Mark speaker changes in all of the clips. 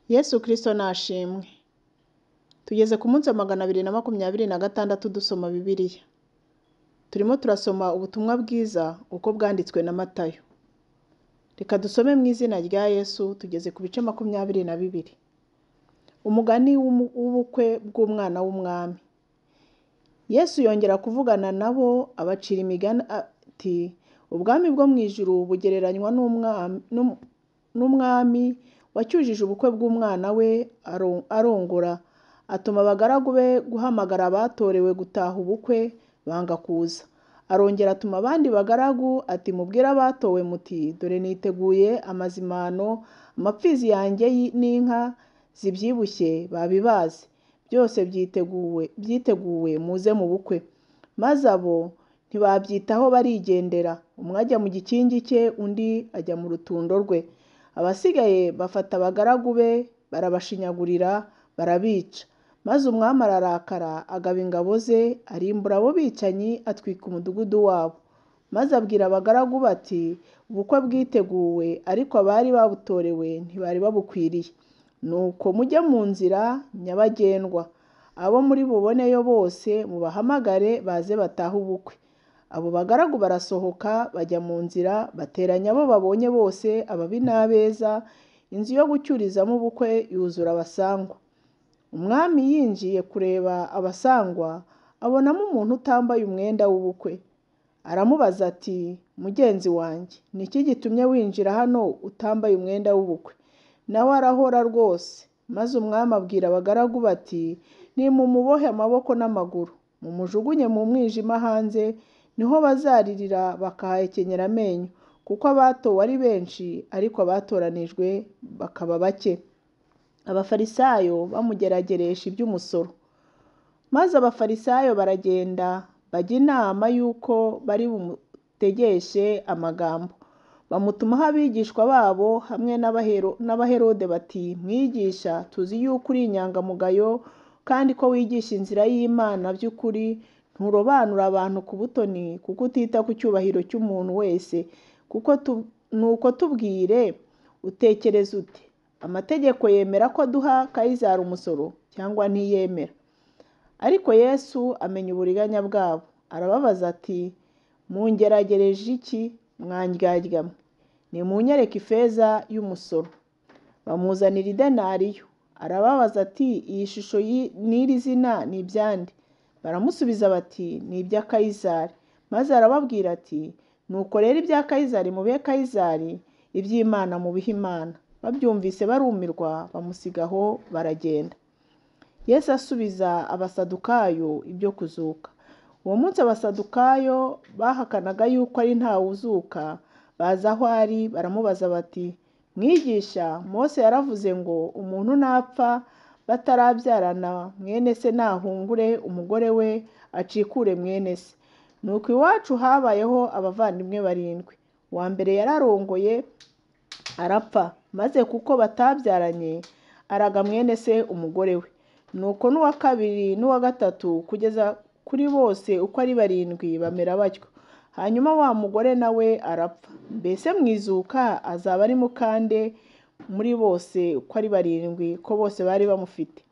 Speaker 1: Yesu Kristo nashimwe. Tugeze ku munsi wa 226 dusoma Bibiliya. Turimo turasoma ubutumwa bwiza uko bwanditswe na Matayo. Reka dusome mu izina rya Yesu, tugeze ku bice 22. Umugani w'ubukwe bw'umwana w'umwami. Yesu yongera kuvugana nabo abacira imigani ati: ubwami bwo mu ijuru bugereranywa n'umwami wacyujije ubukwe bw'umwana we arongora, atuma abagaragu be guhamagara abatorewe gutaha ubukwe, banga kuza. Arongera atuma abandi bagaragu ati: mubwire abatowe muti dore niteguye amazimano, amapfizi yanjye n'inka zibyibushye babibaze, byose byiteguwe muze mu bukwe. Maze abo ntibabyitaho barigendera, umwe ajya mu gikingi cye, undi ajya mu rutundo rwe. Abasigaye bafata abagaragu be barabashinyagurira, barabica. Maze umwami ararakara, agaba ingabo ze, arimbura abo bicanyi, atwika umudugudu wabo. Maze abwira abagaragu bati: ubukwe bwiteguwe, ariko abari babutorewe ntibari babukwiriye. Nuko mujye mu nzira nyabagendwa, abo muri buboneyo bose mubahamagare baze batahe ubukwe. Abo bagaragu barasohoka bajya mu nzira, bateranya abo babonye bose, ababi n'abeza, inzu yo gucyurizamo ubukwe yuzura abasangwa. Umwami yinjiye kureba abasangwa, abonamo umuntu utambaye umwenda w'ubukwe. Aramubaza ati: mugenzi wanjye, ni iki gitumye winjira hano utambaye umwenda w'ubukwe? Nawe arahora rwose. Maze umwami abwira abagaragu bati: nimumubohe amaboko n'amaguru, mumujugunye mu mwijima hanze, niho bazaririra bakahahekenyera amenyo, kuko abatowe ari benshi, ariko abatoranijwe bakaba bake. Abafarisayo bamugerageresha iby'umusoro. Maze abafarisayo baragenda bajya inama y'uko bari bumutegeshe amagambo. Bamutumaho abigishwa babo hamwe n'Abaherode bati: mwigisha, tuzi yuko uri inyangamugayo kandi ko wigisha inzira y'Imana by'ukuri, nturobanura abantu ku butoni, kuko utita ku cyubahiro cy'umuntu wese. Kuko nuko tubwire, utekereza ute? Amategeko yemera ko duha Kayizari umusoro cyangwa ntiyemera? Ariko Yesu amenya uburiganya bwabo, arababaza ati: mungeragereje iki mwandyarya mwe? Nimunyereke ifeza y'umusoro. Bamuzanira idenariyo. Arababaza ati: iyi shusho n'iri zina ni ibyande? Baramusubiza bati: ni ibya Kayizari. Maze arababwira ati: nuko rero ibya Kayizari mubihe Kayizari, iby'Imana mubihe Imana. Babyumvise barumirwa, bamusigaho baragenda. Yesu asubiza abasadukayo ibyo kuzuka. Uwo munsi abasadukayo bahakanaga yuko ari ntawe uzuka, baza aho ari baramubaza bati: mwigisha, Mose yaravuze ngo umuntu napfa batarabyarana, mwene se nahungure umugore we acikure mwene se. Nuko iwacu habayeho abavandimwe barindwi. Uwa mbere yararongoye arapfa, maze kuko batabyaranye araga mwene se umugore we. Nuko n'uwa kabiri n'uwa gatatu kugeza kuri bose uko ari barindwi bamera batyo. Hanyuma wa mugore nawe arapfa. Mbese mu izuka azaba ari mukande muri bose uko ari barindwi, ko bose bari bamufite?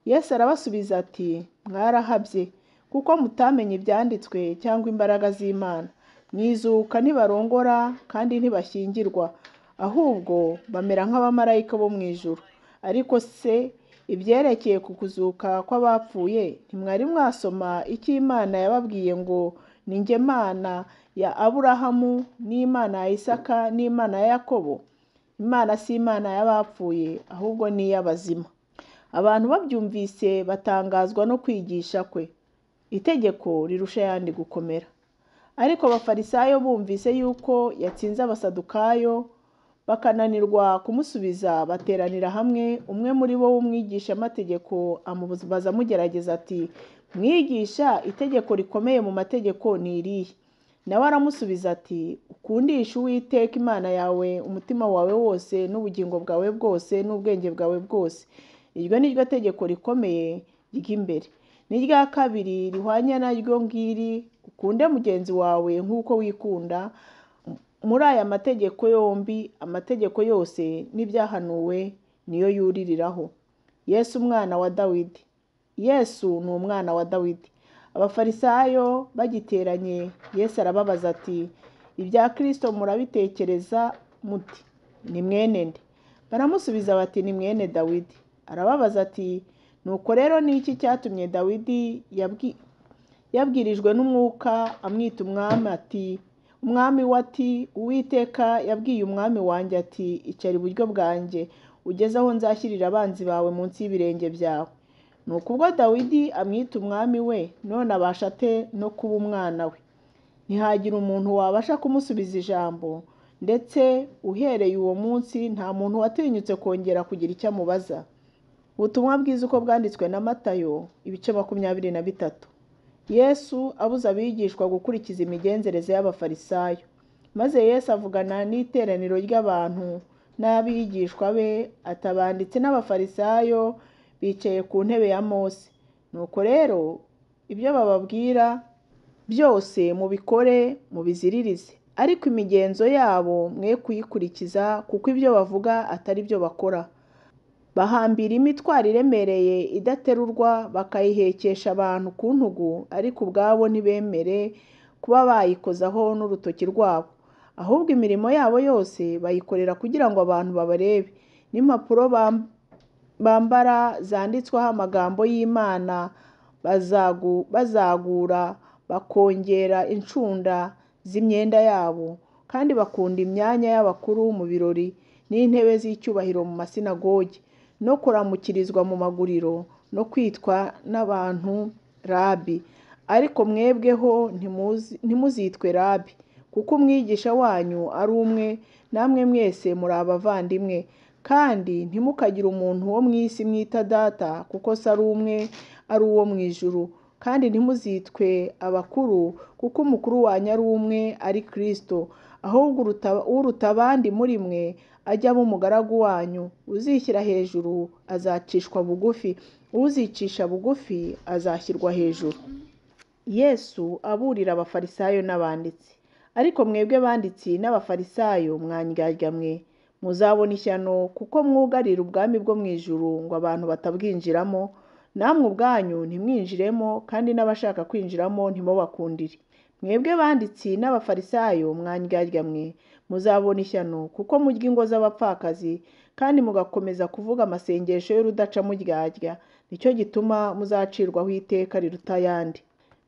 Speaker 1: Yesu arabasubiza ati: mwarahabye, kuko mutamenye ibyanditswe cyangwa imbaraga z'Imana. Mu izuka ntibarongora kandi ntibashyingirwa, ahubwo bamera nk'abamarayika bo mu ijuru. Ariko se ibyerekeye ku kuzuka kw'abapfuye, ntimwari mwasoma icyo Imana yababwiye ngo: ni njye Mana ya Aburahamu n'Imana ya Isaka n'Imana ya Yakobo? Imana si Imana y'abapfuye, ahubwo ni iy'abazima. Abantu babyumvise batangazwa no kwigisha kwe. Itegeko rirusha ayandi gukomera. Ariko abafarisayo bumvise yuko yatsinze abasadukayo, bakananirwa kumusubiza, bateranira hamwe. Umwe muri bo w'umwigishamategeko amubaza amugerageza ati: mwigisha, itegeko rikomeye mu mategeko ni irihe? Nawe aramusubiza ati: ukundishe Uwiteka Imana yawe umutima wawe wose n'ubugingo bwawe bwose n'ubwenge bwawe bwose. Iryo ni ryo tegeko rikomeye ry'imbere. N'irya kabiri rihwanye naryo ngiri: ukunde mugenzi wawe nk'uko wikunda. Muri aya mategeko yombi, amategeko yose n'ibyahanuwe niyo yuririraho. Yesu umwana wa Dawidi. Yesu ni umwana wa Dawidi. Abafarisayo bagiteranye, Yesu arababaza ati: "Ibya Kristo murabitekereza muti? Ni mwene nde?" Baramusubiza bati: "Ni mwene Dawidi." Arababaza ati: "Nuko rero ni iki cyatumye Dawidi yabwirijwe n'Umwuka amwita umwami ati: Umwami we ati: Uwiteka yabwiye umwami wanjye ati: Icara iburyo bwanjye ugeze aho nzashyirira abanzi bawe munsi y'ibirenge byawe." Nuko ubwo Dawidi amwita umwami we, none abasha ate no kuba umwana we? Ntihagira umuntu wabasha kumusubiza ijambo, ndetse uhereye uwo munsi nta muntu watinyutse kongera kugira icyo amubaza. Ubutumwa bwiza uko bwanditswe na Matayo, ibice 23. Yesu abuza abigishwa gukurikiza imigenzereze y'Abafarisayo. Maze Yesu avugana n'iteraniro ry'abantu n'abigishwa be, ati: "Abanditsi n'Abafarisayo bicaye ku ntebe ya Mose. Nuko rero ibyo bababwira byose mubikore, mubiziririze, ariko imigenzo yabo mwe kuyikurikiza, kuko ibyo bavuga atari byo bakora. Bahambira imitwaro iremereye idaterurwa, bakayihekesha abantu ku ntugu, ariko ubwabo ntibemere kuba bayikozaho n'urutoki rwabo. Ahubwo imirimo yabo yose bayikorera kugira ngo abantu babarebe. N'impapuro bambara zanditsweho amagambo y'Imana bazagura, bakongera incunda z'imyenda yabo, kandi bakunda imyanya y'abakuru mu birori n'intebe z'icyubahiro mu masinagogi, no kuramukirizwa mu maguriro, no kwitwa n'abantu Rabi. Ariko mwebweho ntimuzitwe Rabi, kuko umwigisha wanyu ari umwe, namwe mwese muri abavandimwe. Kandi ntimukagire umuntu wo mu isi mwita data, kuko se ari umwe, ari uwo mu ijuru. Kandi ntimuzitwe abakuru, kuko umukuru wanyu ari umwe, ari Kristo. Ahubwo uruta abandi muri mwe ajye aba umugaragu wanyu. Uzishyira hejuru azacishwa bugufi, uzicisha bugufi azashyirwa hejuru." Yesu aburira Abafarisayo n'abanditsi. "Ariko mwebwe banditsi n'Abafarisayo, mwandyarya mwe, muzabona ishyano, kuko mwugarira ubwami bwo mu ijuru ngo abantu batabwinjiramo, namwe ubwanyu ntimwinjiremo, kandi n'abashaka kwinjiramo ntimubakundire. Mwebwe banditsi n'Abafarisayo, mwandyarya mwe, muzabona ishyano, kuko murya ingo z'abapfakazi, kandi mugakomeza kuvuga amasengesho y'urudaca muryarya. Nicyo gituma muzacirwaho iteka riruta ayandi.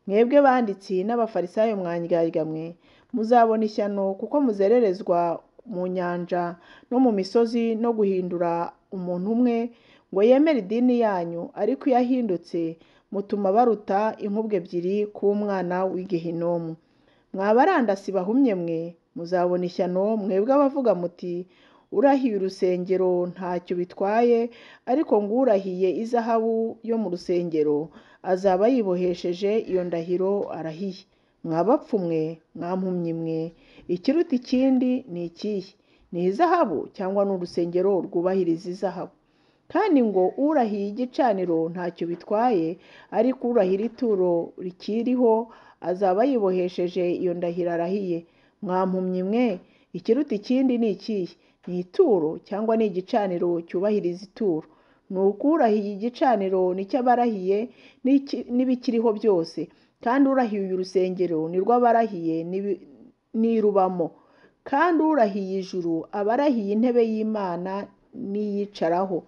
Speaker 1: Mwebwe banditsi n'Abafarisayo, mwandyarya mwe, muzabona ishyano, kuko muzererezwa mu nyanja no mu misozi no guhindura umuntu umwe ngo yemere idini yanyu, ariko iyo ahindutse mutuma baruta inkubwe ebyiri k'umwana w'igihinomu. Mwa barandasi bahumye mwe, muzabona ishyano, mwebwe abavuga muti: Urahiye urusengero ntacyo bitwaye, ariko ngo urahiye izahabu yo mu rusengero azaba yibohesheje iyo ndahiro arahiye. Mwa bapfu mwe, mwa mpumyi mwe, ikiruta ikindi ni ikihe? Ni izahabu cyangwa ni urusengero rwubahiriza izahabu? Kandi ngo urahiye igicaniro ntacyo bitwaye, ariko urahira ituro rikiriho azaba yibohesheje iyo ndahiro arahiye. Mwa mpumyi mwe, ikiruta ikindi ni ikihe? Ni ituro cyangwa ni igicaniro cyubahiriza ituro? Nuko urahiye igicaniro nicyo aba arahiye n'ibikiriho byose, kandi urahiye urusengero nirwo aba arahiye n'irubamo. Kandi urahiye ijuru aba arahiye intebe y'Imana n'iyicaraho.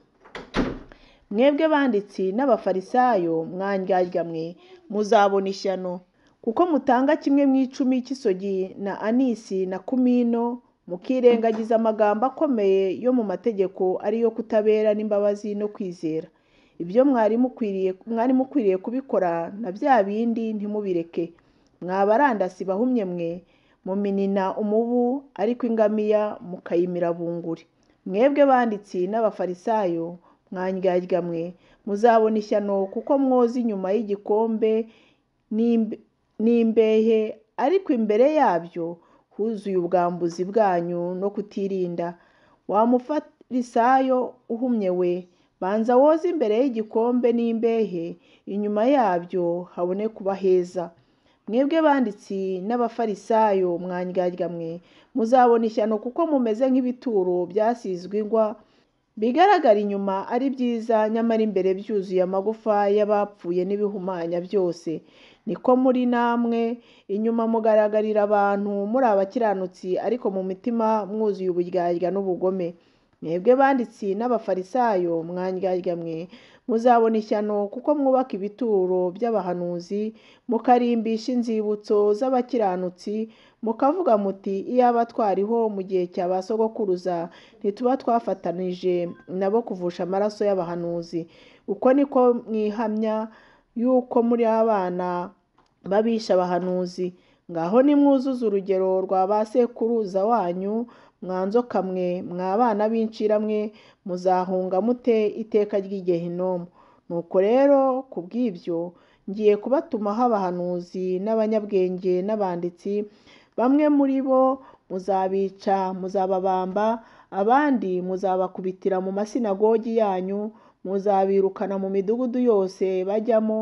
Speaker 1: Mwebwe banditsi n'Abafarisayo, mwandyarya mwe, muzabona ishyano, kuko mutanga kimwe mu icumi cy'isogi na anisi na kumino, mukirengagiza amagambo akomeye yo mu mategeko, ariyo kutabera n'imbabazi no kwizera. Ibyo mwari mukwiriye kubikora, na bya bindi ntimubireke. Mwa barandasi bahumye mwe, muminina umubu, ariko ingamiya mukayimira bunguri. Mwebwe banditsi n'Abafarisayo, mwandyarya mwe, muzabona ishyano, kuko mwoza inyuma y'igikombe n'imbehe, ariko imbere yabyo huzuye ubwambuzi bwanyu no kutirinda. Wa mufarisayo uhumye we, banza woze imbere y'igikombe n'imbehe, inyuma yabyo habone kuba heza. Mwebwe banditsi n'Abafarisayo, mwandyarya mwe, muzabona ishyano, kuko mumeze nk'ibituro byasizwe ingwa, Bigaragara inyuma ari byiza, nyamara imbere byuzuye amagufa y'abapfuye n'ibihumanya byose. Niko muri namwe, inyuma mugaragarira abantu muri abakiranutsi, ariko mu mitima mwuzuye uburyarya n'ubugome. Mwebwe banditsi n'abafarisayo, mwandyarya mwe, muzabona ishyano kuko mwubaka ibituro by'abahanuzi, mukarimbisha inzibutso z'abakiranutsi, mukavuga muti iyaba twariho mu gihe cya ba sogokuruza, ntituba twafatanije nabo kuvusha amaraso y'abahanuzi. Uko niko mwihamya yuko muri abana b'abishe abahanuzi. Ngaho nimwuzuze urugero rwa ba sekuruza wanyu, mwa nzoka mwe, mwa bana b'incira mwe, muzahunga mute iteka ry'igehinomu? Nuko rero ku bw'ibyo ngiye kubatumaho abahanuzi n'abanyabwenge n'abanditsi, bamwe muri bo muzabica, muzababamba, abandi muzabakubitira mu masinagogi yanyu, muzabirukana mu midugudu yose bajyamo,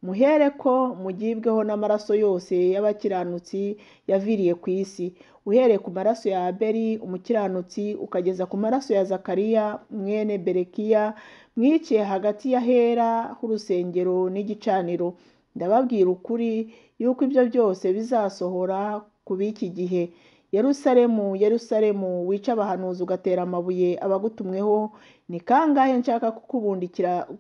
Speaker 1: muhereko mugibweho n'amaraso yose y'abakiranutsi yaviriye ku isi, uhereye ku maraso ya Abeli umukiranutsi ukageza ku maraso ya Zakariya mwene Berekiya mwiciye hagati y'ahera h'urusengero n'igicaniro. Ndababwira ukuri yuko ibyo byose bizasohora ku b'iki gihe. Yerusalemu, Yerusalemu, wica abahanuzi ugatera amabuye abagutumweho, ni kangahe nshaka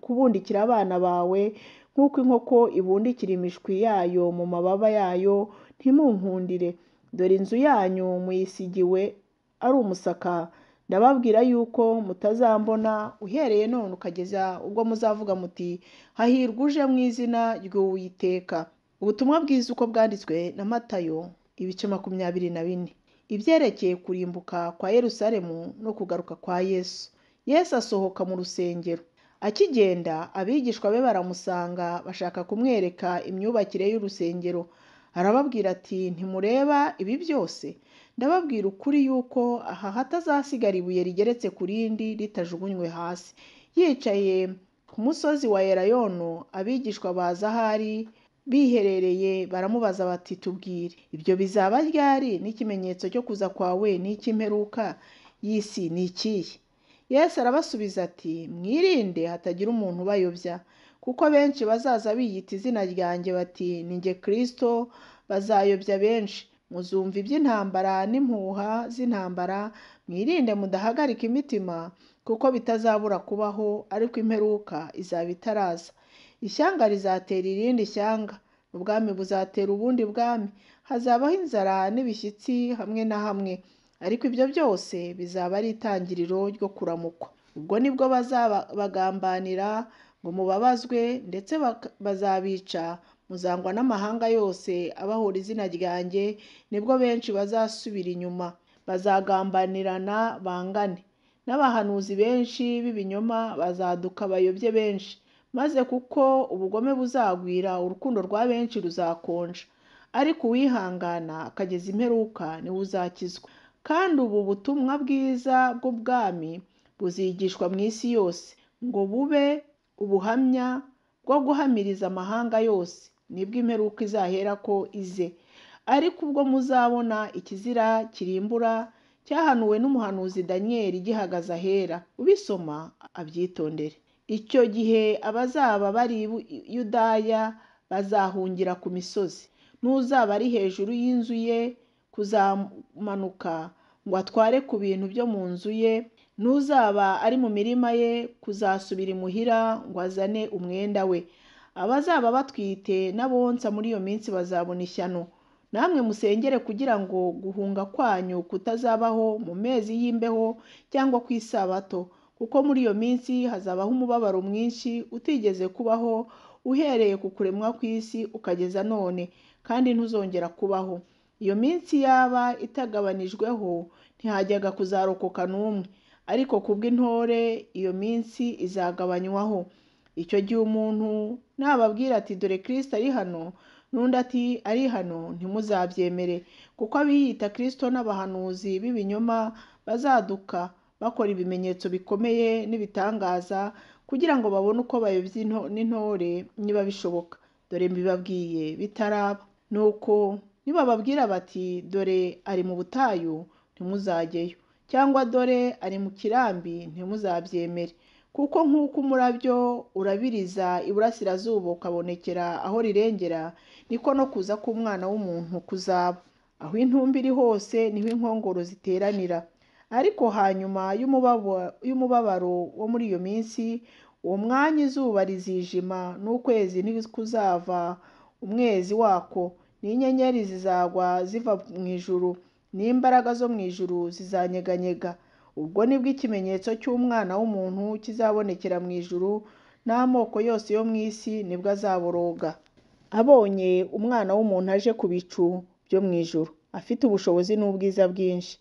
Speaker 1: kubundikira abana bawe nk'uko inkoko ibundikira imishwi yayo mu mababa yayo, ntimunkundire. Dore inzu yanyu muyisigiwe ari umusaka. Ndababwira yuko mutazambona uhereye none ukageza ubwo muzavuga muti hahirwa uje mu izina ry'Uwiteka. Ubutumwa bwiza uko bwanditswe na Matayo ibice 24. Ibyerekeye kurimbuka kwa Yerusalemu no kugaruka kwa Yesu. Yesu asohoka mu rusengero. Akigenda abigishwa be baramusanga bashaka kumwereka imyubakire y'urusengero. Arababwira ati ntimureba ibi byose? Ndababwira ukuri yuko aha hatazasigara ibuye rigeretse ku rindi ritajugunywe hasi. Yicaye ku musozi wa Elayono, abigishwa baza aho ari biherereye baramubaza bati tubwire, ibyo bizaba ryari n'ikimenyetso cyo kuza kwawe n'icy'imperuka y'isi ni ikihe? Yesu arabasubiza ati mwirinde hatagira umuntu ubayobya, kuko benshi bazaza biyita izina ryanjye bati ni njye Kristo, bazayobya benshi. Muzumva iby'intambara n'impuha z'intambara, mwirinde mudahagarika imitima, kuko bitazabura kubaho, ariko imperuka izaba itaraza. Ishyanga rizatera irindi shyanga, ubwami buzatera ubundi bwami, hazabaho inzara n'ibishyitsi hamwe na hamwe, ariko ibyo byose bizaba ari itangiriro ryo kuramukwa. Ubwo nibwo bazabagambanira ngo mubabazwe, ndetse bazabica, muzangwa n'amahanga yose abahora izina ryanjye, nibwo benshi bazasubira inyuma, bazagambanirana bangane. N'abahanuzi benshi b'ibinyoma bazaduka bayobye benshi, maze kuko ubugome buzagwira, urukundo rwa benshi ruzakonja. Ariko uwihangana akageza imperuka niwe uzakizwa. Kandi ubu butumwa bwiza bw'ubwami buzigishwa mu isi yose, ngo bube ubuhamya bwo guhamiriza amahanga yose, nibwo imperuka izaherako ize. Ariko ubwo muzabona ikizira kirimbura cyahanuwe n'umuhanuzi Daniyeli gihagaze ahera, ubisoma abyitondere. Icyo gihe abazaba bari i Yudaya bazahungira ku misozi, n'uzaba ari hejuru y'inzu ye kuzamanuka ngo atware ku bintu byo mu nzu ye, n'uzaba ari mu mirima ye kuzasubira imuhira ngo azane umwenda we. Abazaba batwite n'abonsa muri iyo minsi bazabona ishyano. Namwe musengere kugira ngo guhunga kwanyu kutazabaho mu mezi y'imbeho cyangwa ku isabato, kuko muri iyo minsi hazabaho umubabaro mwinshi utigeze kubaho uhereye ku kuremwa kw'isi ukageza none, kandi ntuzongera kubaho. Iyo minsi yaba itagabanijweho ntihajyaga kuzarokoka n'umwe, ariko kubw'intore iyo minsi izagabanywaho. Icyo gihe umuntu nababwira ati dore Kristo ari hano, n'undi ati ari hano, ntimuzabyemere, kuko abiyita Kristo n'abahanuzi b'ibinyoma bazaduka bakora ibimenyetso bikomeye n'ibitangaza, kugira ngo babone uko bayobya n'intore niba bishoboka. Dore mbibabwiye bitaraba. Nuko nibababwira bati dore ari mu butayu, ntimuzajyeyo, cyangwa dore ari mu kirambi, ntimuzabyemere. Kuko nk'uko umurabyo urabiriza iburasirazuba ukabonekera aho rirengera, niko no kuza k'Umwana w'umuntu kuzaba. Aho intumbi iri hose niho inkongoro ziteranira. Ariko hanyuma y'umubabaro wo muri iyo minsi, uwo mwanya izuba rizijima n'ukwezi ntikuzava umwezi wako, n'inyenyeri zizagwa ziva mu ijuru, n'imbaraga zo mu ijuru zizanyeganyega. Ubwo nibwo ikimenyetso cy'Umwana w'umuntu kizabonekera mu ijuru, n'amoko yose yo mu isi nibwo azaboroga. Abonye Umwana w'umuntu aje ku bicu byo mu ijuru, afite ubushobozi n'ubwiza bwinshi.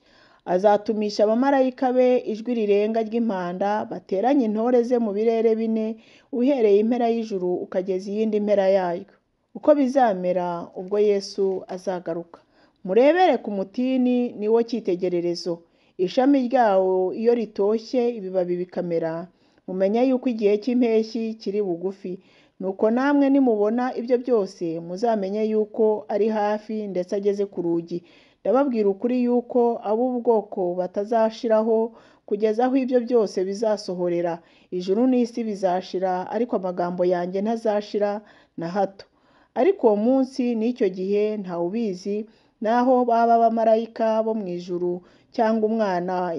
Speaker 1: Azatumisha abamarayika be ijwi rirenga ry'impanda, bateranye intore ze mu birere bine, uhereye impera y'ijuru ukageza iyindi mpera yaryo. Uko bizamera ubwo Yesu azagaruka. Murebere ku mutini ni wo cyitegererezo. Ishami ryawo iyo ritoshye ibibabi bikamera, mumenya yuko igihe cy'impeshyi kiri bugufi. Nuko namwe nimubona ibyo byose, muzamenye yuko ari hafi ndetse ageze ku rugi. Ndababwira ukuri yuko ab'ubu bwoko batazashiraho kugeza aho ibyo byose bizasohorera. Ijuru n'isi bizashira, ariko amagambo yanjye ntazashira na hato. Ariko uwo munsi n'icyo gihe ntawubizi, naho baba abamarayika bo mu ijuru cyangwa Umwana,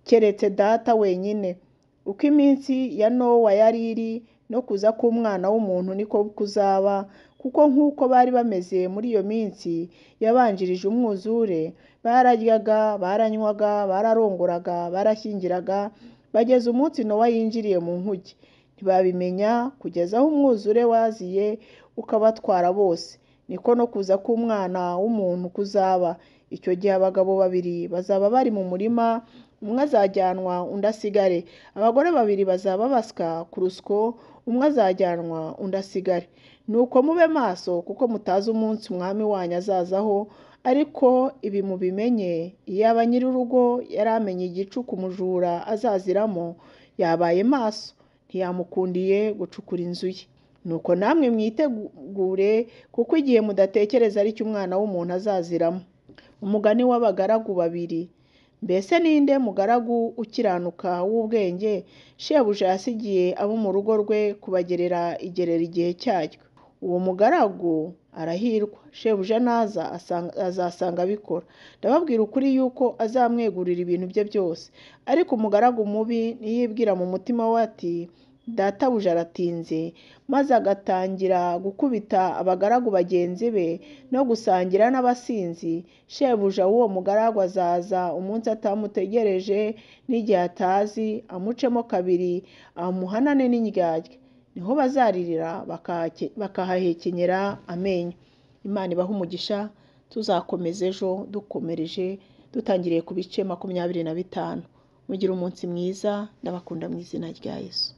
Speaker 1: keretse Data wenyine. Uko iminsi ya Nowa yari iri, no kuza k'Umwana w'umuntu niko kuzaba, kuko nk'uko bari bameze muri iyo minsi yabanjirije umwuzure, bararyaga, baranywaga, bararongoraga, barashyingiraga, bageza umunsi Nowa yinjiriye mu nkuge. Ntibabimenya kugeza aho umwuzure waziye ukabatwara bose. Niko no kuza k'Umwana w'umuntu kuzaba. Icyo gihe abagabo babiri bazaba bari mu murima, umwe azajyanwa undi asigare. Abagore babiri bazaba basya ku rusyo, umwe azajyanwa undi asigare. Nuko mube maso kuko mutazi umunsi Umwami wanyu azazaho. Ariko ibi mubimenye, iyaba nyir'urugo yari amenye igicuku umujura azaziramo, yabaye maso, ntiyamukundiye gucukura inzu ye. Nuko namwe mwitegure, kuko igihe mudatekereza ari cyo Umwana w'umuntu azaziramo. Umugani w'abagaragu babiri. Mbese ninde mugaragu ukiranuka w'ubwenge, shebuja yasigiye abo mu rugo rwe kubagerera igerera igihe cyaryo? Uwo mugaragu arahirwa, shebuja naza azasanga abikora. Ndababwira ukuri yuko azamwegurira ibintu bye byose. Ariko umugaragu mubi niyibwira mu mutima we ati databuja aratinze, maze agatangira gukubita abagaragu bagenzi be no gusangira n'abasinzi, shebuja w'uwo mugaragu azaza umunsi atamutegereje n'igihe atazi, amucemo kabiri, amuhanane n'indyarya. Niho bazaririra bakahahekenyera amenyo. Imana ibahe umugisha, tuzakomeza ejo dukomereje dutangiriye ku bice 25. Mugire umunsi mwiza, ndabakunda mu izina rya Yesu.